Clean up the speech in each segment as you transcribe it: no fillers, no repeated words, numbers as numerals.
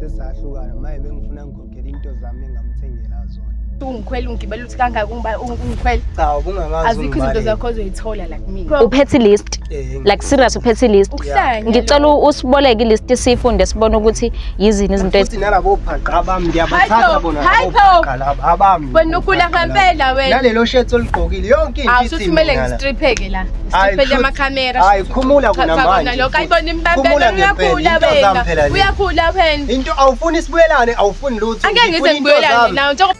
Sesahlukana maye bengifuna ngikhokhele into zami engamthengela zona. Ungikhwela ungigibela uthi kangaka ungikhwela. Cha ubungakazi. Azikho izinto zakho ozoyithola la kumina. Uphethe list. Like serious uphethe list. Ukuhlanya. Ngicela usiboleke ilist sifunde sibone ukuthi yizini izinto Futhi nalabo phaqa abami ngiyabathatha bona Hayi labo pho. phaqa laba abami. Wena ukhula ngempela wena. Nalelo shirt oligqokile yonke into Awusho ithi ukuthi kumele mina la. ngistripheke la. Hayi, Ngistriphele kushuthi- amakhamera. Hayi, khumula kona manje. Lokho ayibona Khumula imbambelo ngempela, uyakhula into zami wena. phela le. Uyakhula wena. Into awufuni sibuyelane awufuni lutho. Angeke ngize ngifuna into ngibuyelane zami. nawe njengoba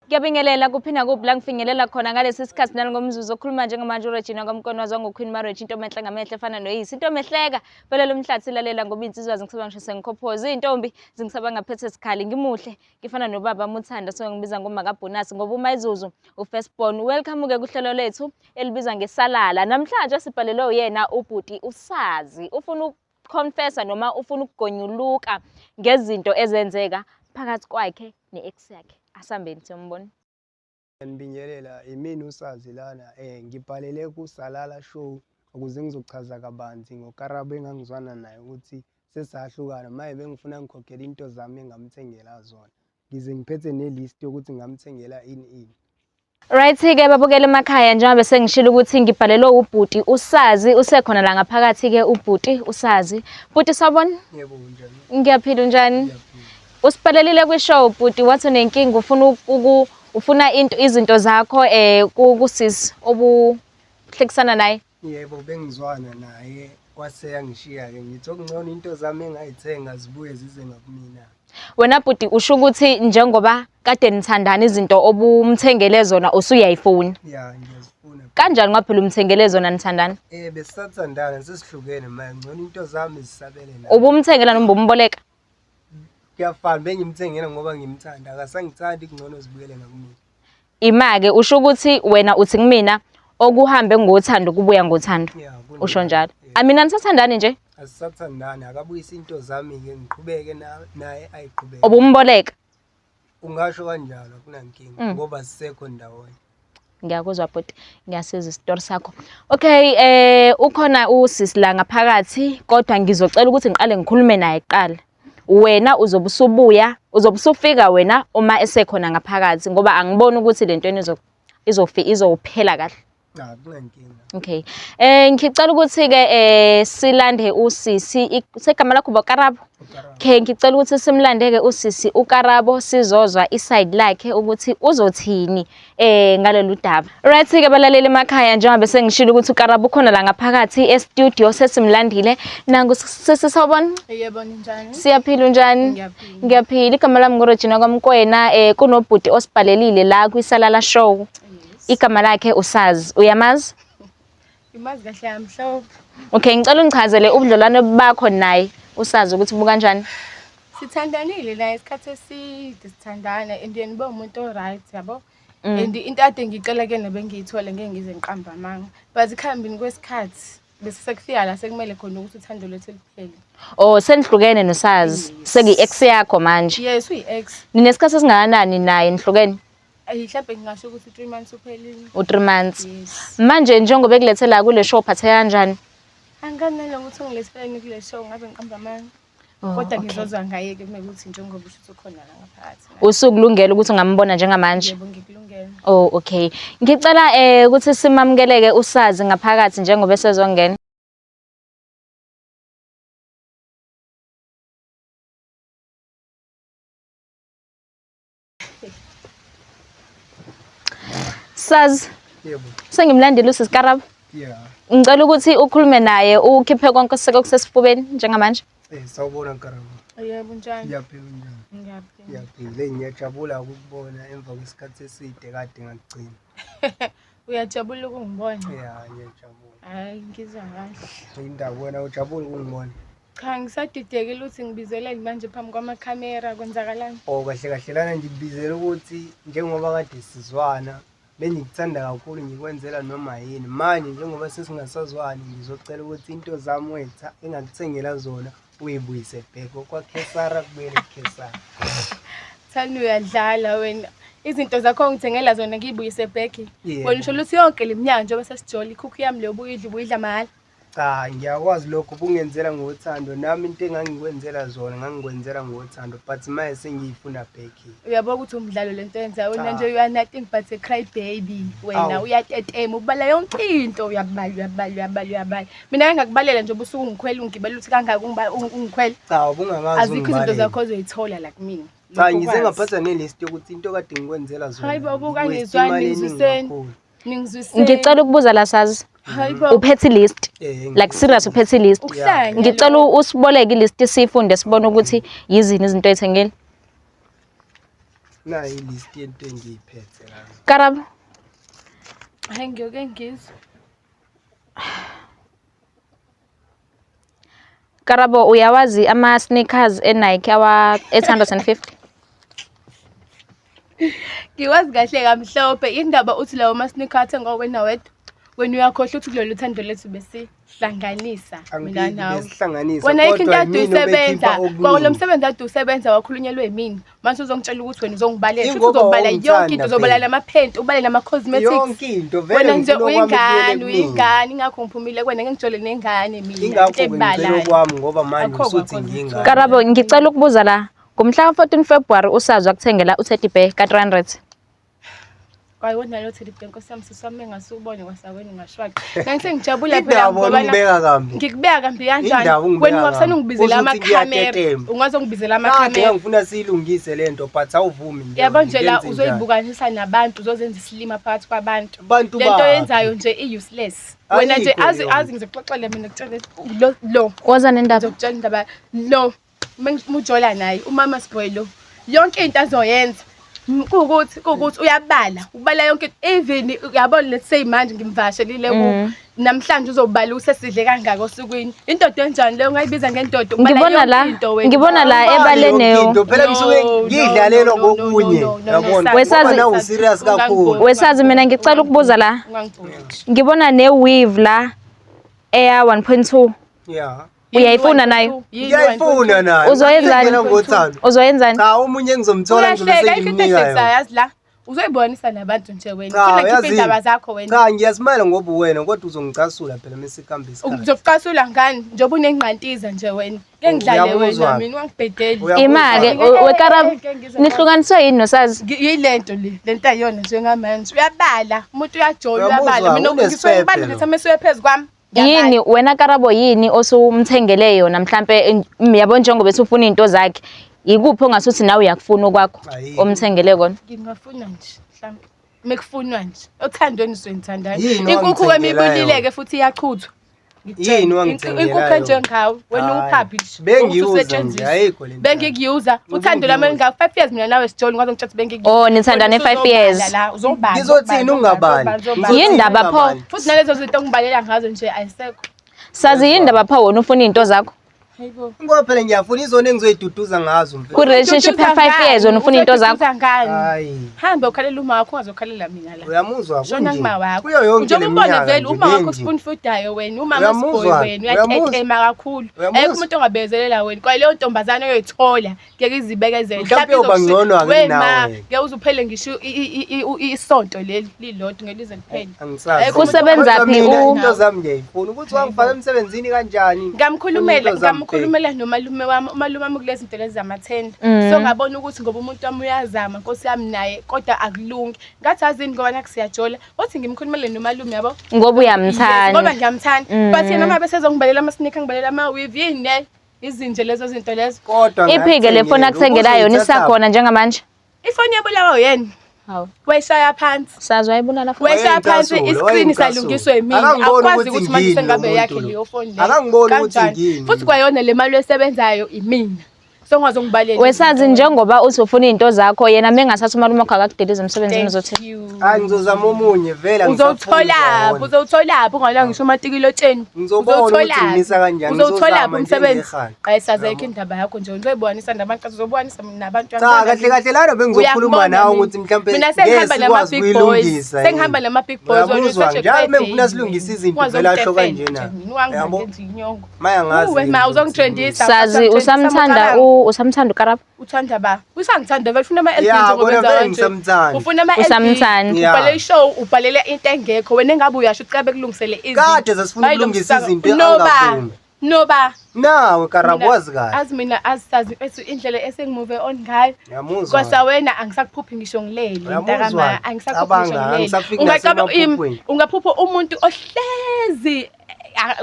Kuyabingelela kuphi nakuphi la ngifinyelela khona ngalesi sikhathi nalingomzuzu okhuluma njengamanje uRegina kwaMkono waziwa ngoQueen Marriage into enhle ngamehlo efana noyise into emehleka phela lo mhlathi lalela ngoba insizwa zingisaba ngisho sengikhophoza izintombi zingisaba ngaphethe sikhali ngimuhle ngifana nobaba Muthanda so ngibiza ngoma kaBonus ngoba uma izuzu u-first born. Welcome ke kuhlelo lethu elibizwa ngesalala. Namhlanje sibhalelwe uyena ubhuti uSazi ufuna ukuconfessa noma ufuna ukugonyuluka ngezinto ezenzeka phakathi kwakhe ne-ex yakhe. Asambeni siyombona. Ngiyanibingelela imini uSazi lana ngibhalele kuSalala Show ukuze ngizochaza kabanzi ngoKarabo engangizwana naye ukuthi sesahlukana maye bengifuna ngikhokhele into zami engamthengela zona. Ngize ngiphethe ne-list yokuthi ngamthengela ini ini. Right-ke babukela emakhaya njengoba sengishilo ukuthi ngibhalelwe ubhuti uSazi usekhona la ngaphakathi-ke ubhuti uSazi. Bhuti sawubona? Yebo unjani? Ngiyaphila unjani? Ngiyaphila. Usibhalelile kwi-show bhuti wathi unenkinga ufuna ufuna into izinto zakho kusisi obuhlekisana naye. Yebo bengizwana naye kwase yangishiya-ke ngithi okungcono into zami engayithenga zibuye zize ngakumina. Wena bhuti usho ukuthi njengoba kade nithandana izinto obumthengele zona usuyayifuna. Ya ngiyazifuna. Kanjani ngoba phela umthengele zona nithandana? Besisathandana sesihlukene manje ngcono into zami zisabele nami. Ubumthengela noma ubumboleka? Kuyafana bengimthengela ngoba ngimthanda akasangithandi kungcono zibuyele ngakumina. Ima-ke usho ukuthi wena uthi kumina okuhambe ngothando kubuya ngothando. Ya kunjalo. Usho njalo. Yeah. Amina nisathandani nje? Asisathandani akabuyise into zami-ke ngiqhubeke naye ayiqhubeke. Ubumboleka? Ungasho kanjalo akunankinga ngoba sisekho ndawonye. Ngiyakuzwa bhuti, ngiyasizwa isitori sakho. Okay, ukhona usisi la ngaphakathi kodwa ngizocela ukuthi ngiqale ngikhulume naye kuqala. Wena uzobe usubuya, uzobe usufika wena uma esekhona ngaphakathi ngoba angiboni ukuthi lento izophela kahle. Cha akunankinga. Okay. Ngicela ukuthi ke silande usisi segama lakho uBokarabo. Okay, ngicela ukuthi simlande ke usisi uKarabo sizozwa iside lakhe ukuthi uzothini ngalolu daba. Right ke balaleli emakhaya njengoba bese ngishilo ukuthi uKarabo ukhona la ngaphakathi e studio sesimlandile. Nangu sisi sawubona? Yebo ninjani? Siyaphila unjani? Ngiyaphila. Ngiyaphila. Igama lami nguRegina kwaMkwena kunobhuti osibhalelile la kwiSalala Show. Igama lakhe uSazi. Uyamazi? Ngimazi kahle amhlophe. Okay, ngicela ungichazele ubudlelwano bakho naye uSazi ukuthi bukanjani. Sithandanile naye isikhathi eside sithandana and yena ube umuntu o-right yabo. And into ade ngicela kuyena bengiyithola ngeke ngize ngiqambe amanga. But ekuhambeni kwesikhathi bese sekufika la sekumele khona ukuthi uthando lwethu luphele. Oh, senihlukene noSazi. Sekuyi-ex yakho manje. Yes, uyi-ex. Ninesikhathi esingakanani naye nihlukene? Ayi mhlawumbe ngingasho ukuthi 3 months uphelile. U3 months. Yes. Manje njengoba ekulethela kule show uphatheka kanjani? Anganele ukuthi ungiletheleni kule show ngabe ngiqamba amanga. Oh, Kodwa okay. ngizozwa ngaye ke uma ukuthi njengoba usho ukuthi ukhona la ngaphakathi. Usukulungela ukuthi ungambona njengamanje? Yebo ngikulungele. Oh, okay. Ngicela ukuthi simamukeleke uSazi ngaphakathi njengoba esezongena. Sazi, Yebo. sengimlandile usisi Karabo. Yeah. Ngicela ukuthi ukhulume naye ukhiphe konke oseke kusesifubeni njengamanje. Sawubona Karabo. Yebo njani? Ngiyaphila unjani? Ngiyaphila. Ngiyaphila. Ngiyajabula ukukubona emva kwesikhathi eside kade ngakugcina. Uyajabula ukungibona? Yeah, ngiyajabula. Hayi ngizwa kahle. Indaba wena ujabula ukungibona? Cha ngisadidekile ukuthi ngibizeleni manje phambi kwamakhamera kwenzakalani? Oh kahle kahle lana ngikubizela ukuthi njengoba kade sizwana bengikuthanda kakhulu ngikwenzela noma yini. Manje njengoba sesingasazwani ngizocela ukuthi into zami wetha engakuthengela zona uyibuyise back okwaKhesara kubuyele kuKhesara. Thani uyadlala wena. Izinto zakho ongithengela zona ngiyibuyise back. Yebo. Wena usho ukuthi yonke le minyaka njengoba sesijoli ikhukhu yami leyo ubuyidla ubuyidla mahhala. Cha, ngiyakwazi lokho kungenzela ngothando nami into engangikwenzela zona ngangikwenzela ngothando but manje sengiyifuna back. Uyabona ukuthi umdlalo lento yenzayo wena Cha. nje you are nothing but a cry baby. Wena Awu. uyatetema ubala yonke into uyabala uyabala uyabala uyabala. Mina ngeke ngakubalela nje ubusuku ungikhwela ungibela ukuthi kangaka ungikhwela. Cha, ubungakazi Azikho izinto ungibalele. zakho ozoyithola la kumina. Cha, Lokho ngize kwazi. ngaphatha ne-list yokuthi into kade ngikwenzela zona. Hayi bo, buka ngi-waste ngizwani, imali eningi ngizwiseni. kakhulu. Ningizwiseni. Ngicela ukubuza la Sazi. Hayi bo. Uphethe list. Eh, Like serious uphethe list. Ukuhlanya Ngicela lokho. usiboleke ilist siyifunde sibone ukuthi yizini izinto oyithengile. Nayi i-list yento engiyiphethe la. Karabo, Hayi ngiyoke ngizwe. Karabo uyawazi ama sneakers eNike awa 850? Ngiwazi kahle kamhlophe indaba uthi lawo ma-sneaker athengwa wena wedwa. Wena uyakhohlwa ukuthi kulolu thando lethu besihlanganisa mina Angiphi nawe. besihlanganisa Wena ayikho into kodwa ade yimina uyisebenza. obekhipha okuningi. Kwalo msebenzi ade usebenza wakhulunyelwe yimina. Manje uzongitshela ukuthi wena uzongibalela. Futhi Ingoba uzobala yonke into, wawungithanda uzobala phela. namaphenti, ubale nama-cosmetics. Yonke into vele Wena nje ngifuna okwami kubuyele uyingane, kumina. uyingane ingakho ngiphumile kuwena ngeke ngijole nengane mina. Ingakho Into ke ngicela ebalayo. okwami ngoba manje Akho usuthi kwakho ngiyingane. Karabo ngicela ukubuza la. Ngomhla ka-14 February uSazi wakuthengela u-teddy bear ka-300. Kwayiwona lo teddy bear nkosi yami sisi wami engasubone kwasaweni ngashwaqa. Ngangisengijabula phela Indaba ngoba ungibeka kambi. ngikubeka kambi kanjani? Indaba ungibeka Wena ungafisana kambi. ungibizele Usuthi amakhamera. kuyatetema. Ungaze ungibizele Kade amakhamera. ngifuna siyilungise lento but awuvumi nje. Yabo nje la Ngenze njani? uzoyibukanisa nabantu uzozenza isilima phakathi kwabantu. Abantu Le nto baphi? oyenzayo nje i-useless. Wena nje Ayikho azi leyo azi ngizokuxoxela mina ngikutshele lo lo Woza nendaba. ngizokutshela indaba lo mujola naye umama siboy lo yonke into azoyenza kuwukuthi uyabala ubala yonke into even uyabona let's say manje ngimvashelile ku namhlanje uzobala usesidle kangaka osukwini indoda enjani leyo ungayibiza ngendoda ubala Ngibona yonke la, into wena. ngibona la Ubala ebale yonke into, phela No, ngisuke no, ngiyidlalelwa no, no, kokunye no, no, no, yabona Wesazi- ngoba nawe userious kakhulu. Wesazi mina ngicela ukubuza la. Ungangibhori. Ngibona ne-weave la eya 1.2. Yeah. Uyayifuna nayo? Ngiyayifuna nayo. Uzoyenzani? Ngiyayifuna ngothando. Uzoyenzani? Cha omunye engizomthola ngizobe Uyahleka ayikho into sengimnika ehlekisayo yona. yazi la uzoyibonisa nabantu nje wena Cha ufuna khipha uyazini. iy'ndaba zakho wena Cha ngiyasimela ngoba uwena kodwa uzongicasula phela mesikuhamba isikhathi. Ngizokucasula ngani njengoba unengqantiza nje wena ngeke ngidlale wena Uyamuzwa? mina ungangibhedeli Uyamuzwa? Ima-ke weKarabo nihlukaniswe yini noSazi? Yilento le lento ayiyona njengamanje uyabala umuntu uyajola Uyamuzwa? uyabala mina ngisuke Unespepe ngibala lo. ngithi amehlo phezu kwami ngiyabala. Yini wena Karabo yini osumthengele yona mhlambe yabo njengoba ethi ufuna izinto zakhe ikuphi ongasuthi nawe uyakufuna okwakho Ayikho. omthengele kona? Ngingafuna nje mhlawumbe mekufunwa nje othandweni swenithandayo Yini inkukhu owangithengela emibulileke futhi iyachuthwa Ngikutshela, Yini wangithengela inkukhu yona? enjengawe wena Hhayi. uphaphi nje Bengiyuza ukuthi nje, usetshenziswe. ayikho le nto. Bengikuyuza uthando lwami Ubungiyuza. lingaka 5 years mina nawe sijoli ngaze ngitshela ukuthi bengikuyuza Oh, nithandane Wena 5 years. usuzobala la, uzobala, Ngizothini uzobala, ungabali? uzobala, uzobala. Ngizothini Yindaba pho? ungabali? Futhi nalezo zinto ongibalela ngazo nje ayisekho Sazi yindaba pho wena ufuna izinto zakho? Hayibo. Ngoba phela ngiyafuna izona engizoyiduduza ngazo mfethu. Ku-relationship ya 5 years wena ufuna izinto zakho? Uzoduduza ngani? Hayi. Hamba ukhalela uma wakho ungazokhalela mina la. Uyamuzwa Shona kunje. kuma wakho. Kuyo yonke le Njengoba umbona minyaka vele nje uma wakho benje. spoon foodayo wena, umama Uyamuzwa? siboy wena Uyamuzwa? uyatetema kakhulu. Uyamuzwa? Ayikho umuntu ongabekezelela wena. Kwa leyo ntombazane oyoyithola ngeke izibekezele. Mhlawumbe uyoba ngcono We ake ma, nawe. ngeke uze uphele ngisho isonto leli lilodwa ngeke lize liphele. Angisazi. Ayikho umuntu Kusebenza Kodwa phi mina into zami ngiyayifuna ukuthi wangifaka emsebenzini kanjani. Ngamkhulumela Into zami ngamkhulumela nomalume wami umalume wami kulezi zinto lezi zamathenda so ngabona ukuthi ngoba umuntu wami uyazama nkosi yami naye kodwa akulungi ngathi azini ngoba nakhu siyajola wathi ngimkhulumele nomalume yabo Ngoba Yes, ngoba uyamthanda. ngiyamthanda but yena uma besezongibalela ama-sneaker ngibalela ama-weave yini le izinje lezo zinto lezo Kodwa Iphi-ke le foni akuthengela yona isakhona njengamanje? Ifoni yabulawa uyena Hawu. wayishaya phansi Sazi wayibulala futhi. wayishaya phansi Wayengicasula, iskrini wayengicasula. salungiswe yimina Akangiboni akwazi ukuthi ukuthi manje ngiyini lo sengabe muntu yakhe lo. leyo foni leyo Akangiboni ukuthi Kanjani? ngiyini. Futhi kwayona le mali oyisebenzayo imina songazongibalela Wesazi njengoba uthi ufuna izinto zakho yena mengasatha umalume wakho akakudilize emsebenzini uzothi Hayi ngizozama omunye vele angisafuni uzowutholaphi kwawona. uzowutholaphi ungalanga ngisho umatikilotsheni Ngizobona ukuthi ngimisa kanjani, uzowutholaphi ngizozama umsebenzi njengehaqa. hayi sazekho indaba yakho nje uzoyibonisa nabantu uzobonisa nabantu Cha kahle kahle lana bengizokhuluma Uyakubona nawe mina. ukuthi mhlampe Mina ngeke sengihamba sikwazi nama-big boys. ukuyilungisa. Sengihamba nama-big boys, wena Uyamuzwa usuch a njalo cry mengifuna baby. silungise izinto vele asho kanjena. Yabo? Inyongo. Maya ngazi. Uwe ma uzongitrendisa. Sazi usamthanda Usamthanda uKarabo? Uthanda ba? Usangithanda vele ufuna ama-LP Ya, njengoba kona wenza vele kanje. ngisamthanda. Ufuna ama-LP. Usamthanda. Ya. Ubhale ishow, ubhalele into engekho. Wena engabe uyasho ucela bekulungisele izinto. Kade sasifuna Hayi lo ukulungisa msaka- izinto Noba. angavumi. Noba. Nawe Karabo Mina- wazi kahle. Azi mina azisazi mfethu indlela esengimuve on ngayo. Ngiyamuzwa. Kwasa wena angisakuphuphi ngisho ngilele Uyamuzwa? mntakama angisakuphuphi Cabanga, ngisho ngilele. angisafiki Ungacaba nasemaphuphweni. ungaphupha umuntu ohlezi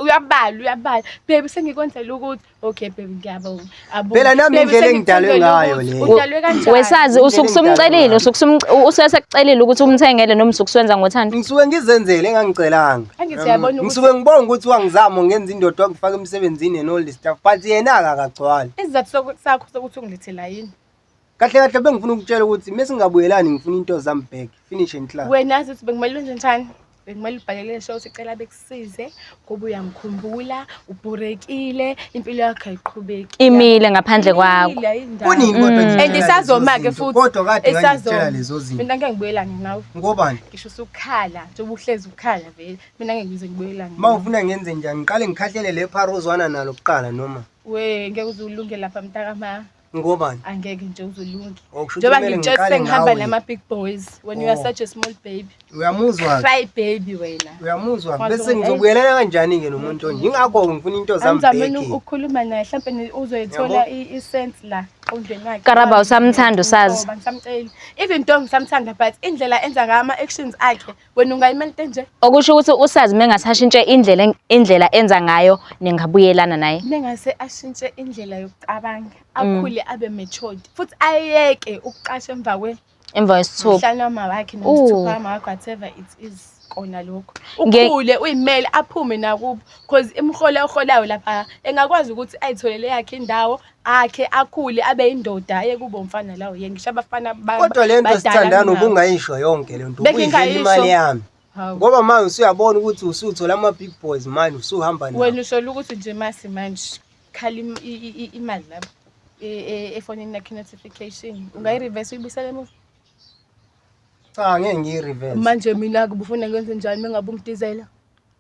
uyabala uyabala baby sengikwenzela ukuthi okay baby ngiyabonga. Abonga. Phela nami Baby, indlela engidalwe sengikwenzela ngayo ukuthi le. Udalwe kanjani? Wesazi Indlela usuke engidalwe usumcelile ngayo. usuke usesekucelile ukuthi umthengele noma usuke usuwenza ngothando. Ngisuke ngizenzele engangicelanga. Angithi uyabona ukuthi- Ngisuke ngibonga ukuthi wangizama ngenza indoda wangifaka emsebenzini and all this stuff but yena-ke akagcwali. Isizathu sakho sokuthi ungilethela yini? Kahle kahle bengifuna ukutshela ukuthi mesingabuyelani ngifuna into zami back finish and clap. Wena azi ukuthi bekumele wenze njani? Bekumele ubhalele show sicela bekusize ngoba uyangikhumbula, ubhorekile, impilo yakho ayiqhubeki. Imile ngaphandle kwakho. Imile, ayindawo. Kunini kodwa ngikutshela And isazoma-ke lezo zinto? futhi. Kodwa kade Isazoma. ngangikutshela lezo zinto. Mina ngeke ngibuyelane nawe. Ngobani? Ngisho usukhala, njengoba uhlezi ukhala vele. Mina ngeke ngize ngibuyelane. Uma nawe. ufuna ngenze njani? Ngiqale ngikhahlele le phara ozwana nalo kuqala noma We ngeke uze ulunge lapha mntakama. ngobani? Angeke nje uze ulunge. Oh, kusho ukuthi Njengoba kumele ngikutshela ngiqale sengihamba ngawe. nama-big boys. When you are Oh. such a small baby. Uyamuzwa? Cry baby wena. Uyamuzwa? Wazi Bese ngizobuyelana kanjani-ke nomuntu onje? Yingakho ngifuna into zami Angizameni back. ukukhuluma naye mhlampe uzoyithola i-sense la qondweni wakhe. Karabo, awusamthandi usazi. Ngoba ngisamceli. Even though ngisamthanda but indlela enza ngayo ama-actions akhe wena ungayimela into enje. Okusho ukuthi usazi mengasashintshe indlela indlela enza ngayo ningabuyelana naye. Mengase ashintshe indlela yokucabanga, akhule abe matured futhi ayeke ukuqasha emva kwe Emva kwesithupha. mhlawumbe wama wakhe Ooh. nomsithupha wama wakhe whatever it is kona lokho. Ukhule uyimele aphume nakubo because imiholo awuholayo lapha engakwazi ukuthi ayitholele yakhe indawo akhe akhule abe indoda aye kubo umfana lawo ye ngisho abafana Kodwa le nto badala sithandana kunabo. ubungayisho yonke le nto ubuyidlela Bengingayisho. imali yami. Hawu. Ngoba manje usuyabona ukuthi usuthola ama-big boys manje usuhamba nabo. Wena ushola ukuthi nje masi manje khala imali lapho efonini yakhe notification ungayi-reverse uyibuyisele emuva. Cha ngeke ngiyi-reverse. Manje mina-ke ubufuna ngenze njani mengabe ungidizela?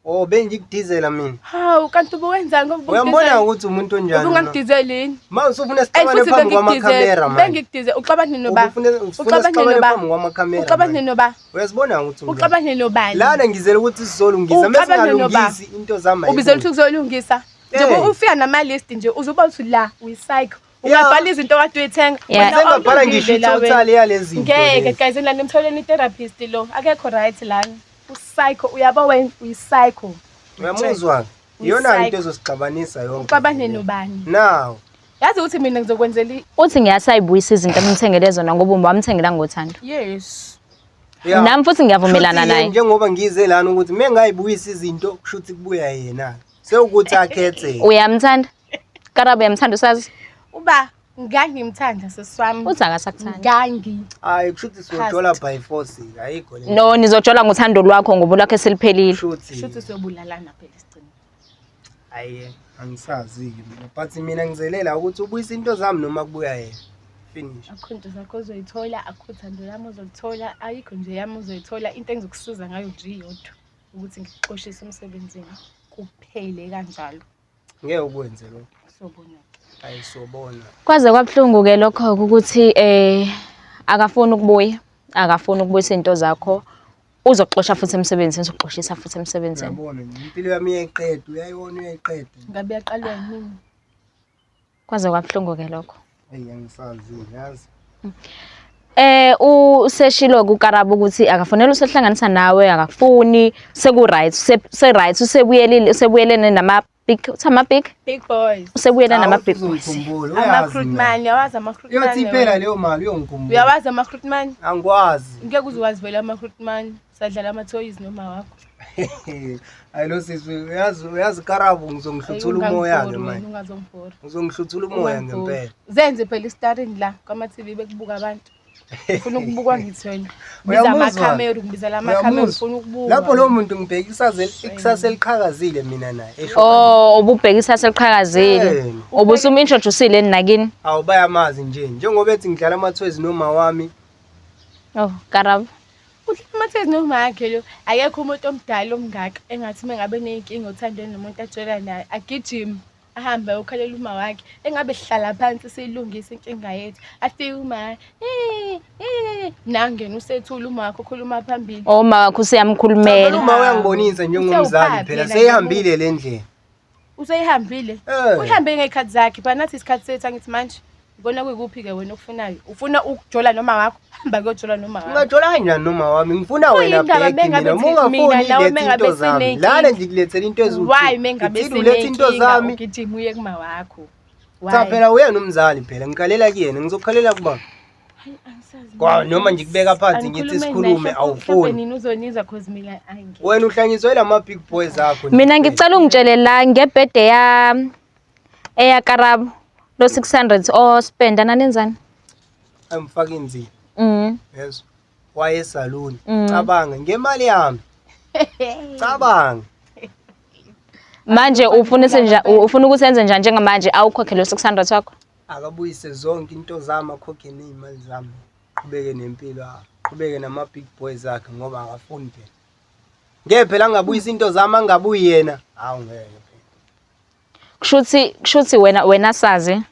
Oh bengikudizela mina. Hawu kanti ubuwenzani ngoba Uyambona ubungidizela? ukuthi umuntu onjani. na? Ubungangidizeli yini? Manje usufuna Ayi sixabane futhi phambi kwamakhamera manje. bengikudize uxabane noba Ubufuna ufuna uxabane sixabane noba phambi kwamakhamera. uxabane manje. noba Uyazibona ukuthi unjani. uxabane nobani Lana ngizele ukuthi sizolungisa Uxabane noba? mesingalungisi into zami. ubizela ukuthi kuzolungisa njengoba ufika nama-list nje uzoba uthi la uyi-psycho Yeah. ungabhala izinto okade uyithenga Yeah. Wena Sengabhala awulungile ngisho la wena. i-total yalezi zinto. Ngeke lezi. guys lana nimtholeni i-therapist lo akekho right lana u-psycho uyabo wena uyi-psycho Uyamuzwa? Iyona Uyi-psycho. into ezosixabanisa yonke. uxabane nobani Now, yazi ukuthi mina ngizokwenzela Uthi ngiyasayibuyisa izinto amthengele zona ngoba wamthengela ngothando. yes yeah. Nami futhi ngiyavumelana Kushuthi-ke naye. Njengoba ngize lana ukuthi mengayibuyisa izinto kushuthi kubuya yena. Sewukuthi akhethe. Uyamthanda? Karabo uyamthanda usazi? Uba ngangimthanda sisi wami. Uthi akasakuthandi. Ngangi. Hayi kushuthi siyojola by force ayikho le. No, nizojola ngothando lwakho ngoba lwakhe seliphelile. Kushuthi. Shuthi siyobulalana phela isigcino. Hayi angisazi-ke mina but mina ngizelela ukuthi ubuyisa into zami noma kubuya yena. Finish. Akho into zakho ozoyithola, akho uthando lami ozolithola, ayikho nje yami ozoyithola. Into engizokusiza ngayo nje iyodwa ukuthi ngikuxoshise emsebenzini kuphele kanjalo. Ngeke ukwenze lokho. Sobona. Hayi sobona. Kwaze kwabuhlungu-ke lokho-ke ukuthi akafuni ukubuya, akafuni ukubuyisa iy'nto zakho. Uzokuxosha futhi emsebenzini, uzokuxoshisa futhi emsebenzini. Uyabona nje impilo yami iyayiqeda, uyayibona uyayiqeda. Ngabe yaqalwa yini? Kwaze kwabuhlungu-ke lokho. Eyi angisazi yazi. Useshilo kuKarabo ukuthi akafonela usehlanganisa nawe akakufuni seku right se right usebuyelile usebuyelene nama big uthi ama big Big boys. usebuyele nama big boys. Uzongikhumbula, uyazi mina. Ama-recruitment, uyawazi ama-recruitment. Iyothi iphela leyo mali uyongikhumbula. Uyawazi ama-recruitment? Angikwazi. Ngeke uze uwazi vele ama-recruitment. Sadlala ama-toys noma wakho. Hayi lo sisi uyazi uyazi Karabo ngizongihluthula umoya ke manje. Ungazongibhora. Ngizongihluthula umoya ngempela. Zenze phela istarini la kwama-TV bekubuka abantu. Ufuna ukubukwa ngithi wena. Biza Uyamuzwa? amakhamera, ngibizela amakhamera Uyamuzwa? ufuna ukubukwa. Lapho lo muntu ngibheka ikusasa ikusasa eliqhakazile mina naye. Esho Oh, ububheka isasa eliqhakazile. Yebo. Ubusum-introduce-ile nakini. Awu bayamazi nje njengoba ethi ngidlala ama-toys noma wami. Oh, Karabo. Udlala ama-toys noma wakhe lo. Akekho umuntu omdala omngaka engathi uma ngabe eney'nkinga othandweni nomuntu ajola naye agijime. Ahambe ayokhalela uma wakhe. Engabe sihlala phansi siyilungise inkinga yethu. Afike uma nangena usethula uma wakho okhuluma phambili. Oma wakho useyamkhulumela. Phela uma uyangibonisa njengomzali Usewuphaphile phela nje seyihambile le ndlela. Useyihambile. Eh. Uyihambe ngey'khathi zakhe phela nathi isikhathi sethu angithi manje. Ubona kuyikuphi-ke wena okufunayo? Ufuna ukujola noma wakho? Hamba kuyojola noma wakho. Ungajola kanjani noma wami? Ngifuna wena Kuyindaba back mengabe mina. Uma mina ungafuni nawe letha mengabe into zami. sinenkinga. Lana ngikulethela into eziwu. Why mengabe Ngithini uletha into sinenkinga zami. ugijima uye kuma wakho? Why? Cha phela uyena umzali phela ngikhalela kuyena ngizokhalela kubaba. Hayi, angisazi Kwa mina. noma ngikubeka phansi ngithi Angikhulume sikhulume naye, mhlawumbe awufuni. nini uzonizwa cause mina angeke. Wena uhlanyiswe lama big boys akho. nje Mina kuphela. ngicela ungitshele la ngebhede ya eyaKarabo lo 600 o spenda nanenzani? Angifaka inzima. Yeso. Waye esaluni. Cabanga ngemali yami. Cabanga. Manje ufuna senja ufuna ukuthi enze njani njengamanje awukhokhe lo 600 wakho? Akabuyise zonke into zami akhokhe nezimali zami. Qhubeke nempilo, aqhubeke nama big boys akhe ngoba akafuni phela. Ngeke phela angabuyisa into zami angabuyi yena. Hawu ngeke phela. Kushuthi wena sazi.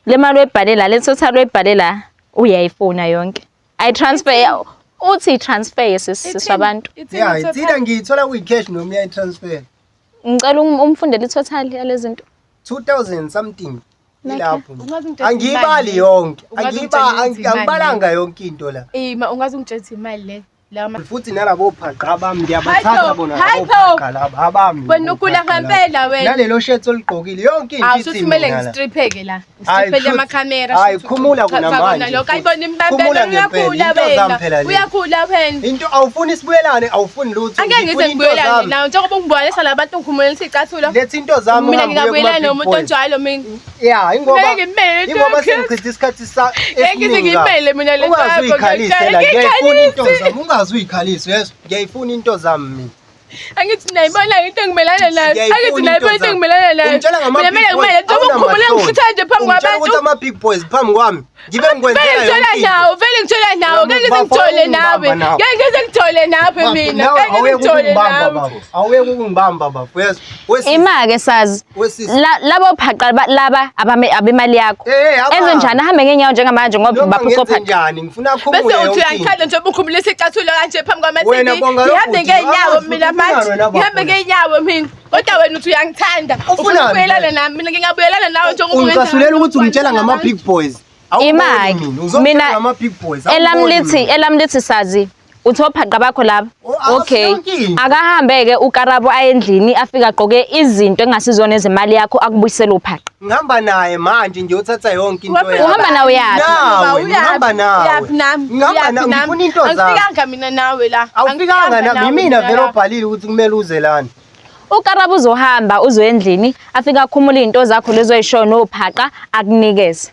Le mali oyibhale la, le total oyibhale la uyayifuna yonke. I transfer uthi transfer siswabantu. Ithini Yeah, i-total? ithina ngiyithola kuyi-cash noma uyayi-transfer. Ngicela umfundele i-total yalezi zinto. 2000 something ilapho. Ungaze ungitshele Angiyibali imali le. yonke. Ungaze Angiyiba ungitshele ukuthi imali angibalanga yonke into la. Ima ungaze ungitshele ukuthi imali le. Lawa ma- Futhi nalabo phaqa bami ngiyabathatha Hayi bo, bona hayi labo bo. phaqa laba abami. Wena ugula ngempela wena. Nalelo shirt oligqokile yonke into Awu ithi shuthi kumele mina la. ngistripheke la. Hayi, Ngistriphele kushuthi- amakhamera. Hayi, shuthi khumula uchaza kona kona manje lokho. futhi. Ayibona Khumula imbambelo ngempela, uyakhula into zami wena. phela lezi. Uyakhula wena. Into awufuni sibuyelane awufuni lutho. Angeke ngize ngifuna into ngibuyelane zami. nawe njengoba ungibonisa labantu ngikhumulisa icathulo. Letha into zami Mina uhambe uye ngingabuyelana kuma-big nomuntu boys. onjalo mina. Yeah, ingoba Ngeke ngimele into ingoba yakho. sengichitha isikhathi sa Ngeke ngize esiningi kabi. ngiyimele mina le nto Ungaze yakho, uyikhalise la, ngiyakutshela. ngiyayifuna into Ngiyikhalise. zami, ungaze uyikhalise, uyezwa? Ngiyayifuna into zami mina. Angithi nayibona into engimelana nayo. Ngiyayifuna Angithi into nayibona into zami. engimelana nayo. Ungitshela ngama Mina big kumele boys, ngimele njengoba ukhumule awunamahloni. ngihlutha nje phambi Ungitshela ukuthi kwabantu. ama big boys phambi kwami ngibe ngikwenzela Vele ngithola yonke into. nawe, vele ngithola nawe, ngeke ngize Bafo, ngithole nawe. ungibamba nawe. Ngeke ngize ngithole nawe Bafo, mina. nawe Ngeke ngize awuyeke ngithole ukungibamba nawe. bafo. Awuyeke ukungibamba bafo. Uyezwa? Wesisi, Ima-ke sazi. wesisi. Labo phaqa laba abemali yakho. Eh, abami. Enze njani ahambe ngeenyawo njengamanje ngoba Noma baphuca ngenze ophaqa. njani ngifuna akhumule Bese uthi yonke into. uyangithanda njengoba ukhumulisa icathulo kanje phambi kwama-TV. Wena bonga lo Ngihambe bhuti, ngeenyawo angazi mina ukuthi ufunani manje. wena bafo Ngihambe la. ngeenyawo mina. Kodwa wena uthi uyangithanda. Ufuna Ufunani ukubuyelana wena? nami. Mina ngingabuyelana nawe njengoba ungenza Ungicasulela ukuthi ungitshela abantu ngama big boys. Awuboni Ima-ke. mina, uzongitshela Mina ngama big boys. Elami awuboni lithi mina. elami lithi sazi uthi ophaqa bakho laba. Oh, akasiyo Okay. yonke into. Akahambe-ke uKarabo aye endlini afike agqoke izinto engasizona ezemali yakho akubuyisele uphaqa. Ngihamba naye manje ngiyothatha yonke into Uhamba yakho. Uhamba nawe uyaphi? Nawe, Uyaphi? ngihamba nawe. Uyaphi nami? Ngihamba Uyaphi nawe, nami? ngifuna into zami. Angifikanga mina nawe la. Awufikanga nami, nawe yimina vele la. obhalile ukuthi kumele uze lana. uKarabo uzohamba uzoya endlini afike akhumule izinto zakho lezo oyishoyo nophaqa akunikeze.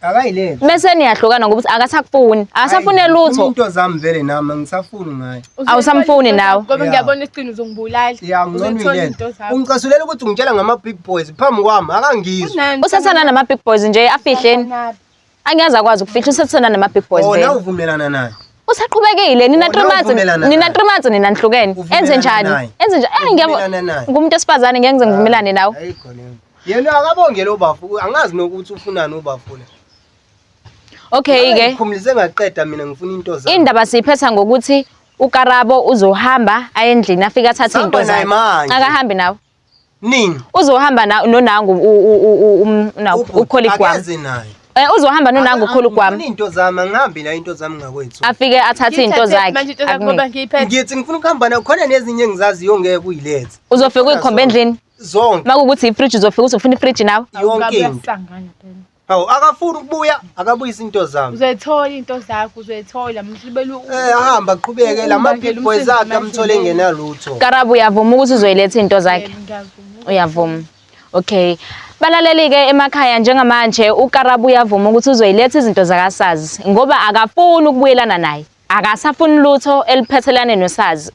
Akayilethe. Bese niyahlukana ngoba uthi akasakufuni, akasafune Hayi, lutho. ngifuna Into zami vele nami angisafuni ngaye. Uzoyithola Awusamfuni into nawe. zakho, Ngoba Yeah. ngiyabona isigcino uzongibulala. Ya ngcono Uzoyithola uyilethe. into zakho. Ungicasulela ukuthi ungitshela ngama big boys phambi kwami akangizwa. Unani? Usathana nama big boys nje afihleni. Unani? Angiyazi akwazi ukufihla usathana nama big boys Oh, vele. nawe uvumelana naye. Usaqhubekile nina Oh, 3 months uvumelana nina naye. 3 months nina nihlukene. Uvumelana Enze njani? naye. Enze njani? Eh Uvumelana ngiyabo. naye. Ngumuntu esifazane ngeke ngize ngivumelane nawe. Ayikho leyo. Yena akabonge lo bafu, angazi nokuthi ufunani ubafu la. Okay ke. Ngikhumulise ngaqeda mina ngifuna into zami. Indaba siyiphetha ngokuthi uKarabo uzohamba aye endlini afike athathe Sihamba izinto naye zakhe. manje. Akahambi nawe. Nini? Uzohamba na nonangu Ubhuti, ucolleague wami. Akeze naye. Eh uzohamba nonangu ucolleague wami. Ngifuna into zami, angihambi la into zami ngakwethu. Afike athathe izinto Ngiyithathe zakhe. Manje into zakho ngoba akunike. ngiyiphethe. Ngithi ngifuna ukuhamba nayo khona nezinye engizaziyo ngeke uyilethe. Uzofika uyikhombe endlini. Zonke Makuwukuthi ifridge uzofika uthi ufuna ifridge nawe. yonke into. Uyasangana phela. Hawu akafuni ukubuya, akabuyisa into zami. Uzoyithola into zakho, uzoyithola. Mhlibele Eh ahamba aqhubeke lama big boys akhe amthole engenalutho. Karabo uyavuma ukuthi uzoyiletha izinto zakhe. Ngiyavuma. Uyavuma. Okay. Balaleli ke emakhaya njengamanje uKarabo uyavuma ukuthi uzoyiletha izinto zakaSazi ngoba akafuni ukubuyelana naye. Akasafuni lutho eliphathelane noSazi.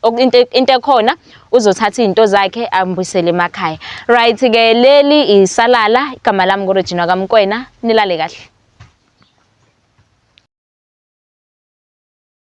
Into ekhona uzothatha izinto zakhe ambuyisele emakhaya. Right ke leli isalala igama lami nguRegina kaMkwena nilale kahle.